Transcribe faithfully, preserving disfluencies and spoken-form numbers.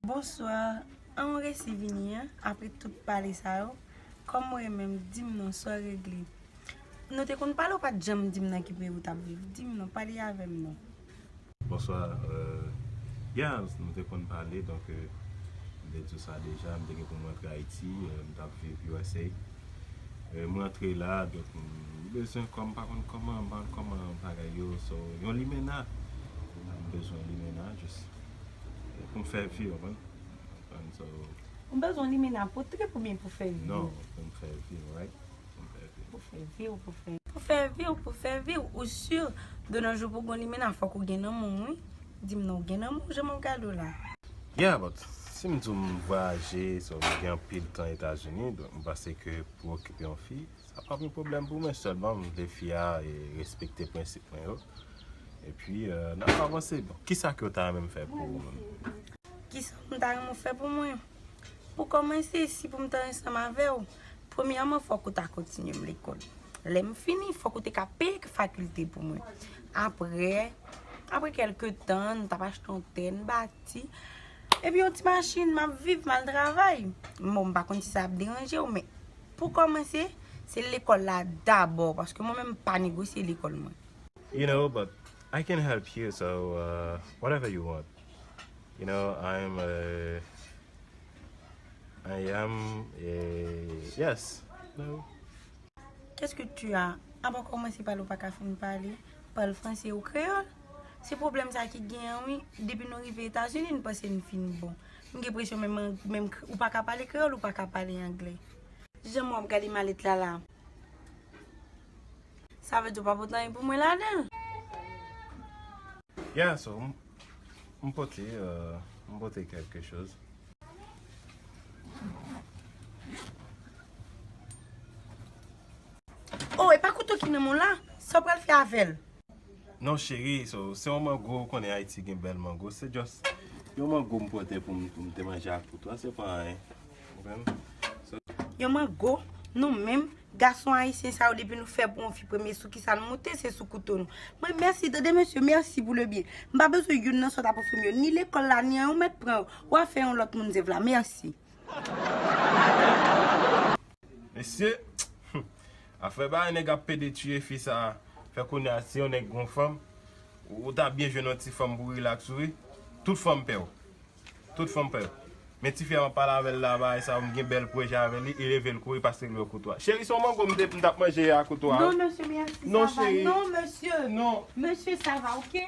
Bonswa. An ou resi vini an, apre tout pale sa yo, kòm ou renmen m, di m non, sa w regle. Nou te konn pale, ou pa t janm di m nan ki peyi ou t ap viv. Di m non, pale avè m non. Bonswa, euh, yeah, nou te konn pale, donk, euh, m te di w sa deja, m te gen pou m rantre Ayiti, euh, m t ap viv U S A. Euh, m rantre la, donk, m bezwen kòm, m pa konn kòman, m pa konn kòman bagay yo, so, yon limena. M bezwen limena, just, euh, pou m fè vi, w konprann? Konprann, so. Ou bezwen limena pou trip oubyen pou fè vi? Non, pou m fè vi, right? Pou m fè vi. Pou fè vi w, pou fè. Pou fè vi w, pou fè vi w, ou si de nos jours pou gon limena, fòk ou gen nan men w, wi. Di m non, ou gen nan men w, jan m ap gade w la. Yeah, but si m di w m vwayaje, so m gen anpil tan Etazini, donk m panse ke pou okipe yon fi, sa p ap yon pwoblèm pou mwen, sèlman m vle fi a e respekte prensip mwen yo. Epi, euh, n ap avanse. Bon, kisa ke w ta renmen m fè pou ou menm? Kisa m ta renmen w fè pou mwen? Pou kòmanse, si pou m ta ansanm avè w, premyèman, fòk ou ta kontinye m lekòl. Lè m fini, fòk ou te ka peye fakilte pou mwen. Apre, apre kèlke tan, nou t ap achte yon tè, n bati. Epi yon ti machin, m ap viv, m al travay. Bon, m pa konn si sa ap deranje w, men pou kòmanse, se lekòl la dabò, paske mwen menm, m pa negosye lekòl mwen. You know, but I can help you, so, uh, whatever you want. You know, I'm, uh, I am, uh, yes, no. Qu'est-ce que tu as? Apa w kòmanse pale, ou pa ka fin pale? Pale franse ou kreyòl? Se pwoblèm sa ki genyen, wi. Depi nou rive Etazini, n panse n fin bon. M gen enpresyon menm, menm k-, ou pa ka pale kreyòl, ou pa ka pale anglè. Jan m w ap gade malèt la la. Sa vle di w pa pote anyen pou mwen ladan l? Yeah, so, m, m pote, euh, m pote kèlke choz. Oh, e pa kouto ki nan men w la? Sa w pral fè avè l? Non, cheri, so, se yon mango, ou konnen Ayiti gen bèl mango, se just yon mango m pote pou m, pou m te manje ak ou tou a, se pa anyen. Ou konprann? So, yon mango, nou menm, gason ayisyen sa yo, depi nou fè pou yon fi premye, sou kisa n moute, se sou kouto nou. Mwen, mèsi, tande, mesye, mèsi pou le byen. M pa bezwen youn nan sa w t ap ofri m yo, ni lekòl la, ni anyen, ou mèt pran yo. W a fè yon lòt moun zèv la, mèsi. Mesye, afè bagay nèg ap pede tiye fi sa a. Fè kounye a, si yon nèg gon fanm, ou, ou ta byen jwenn yon ti fanm pou rilaks ou wi. Tout fanm pè w. Tout fanm pè w. Men tifi a m ap pale avè l la, bagay sa, m gen bèl pwojè avè li, li leve l kouri pase l wè kouto a. Cheri, se yon mango m te, m t ap manje a kouto a. Non, mesye, mèsi, non, sa va. Cheri. Non, mesye. Non. Mesye, sa va, oke?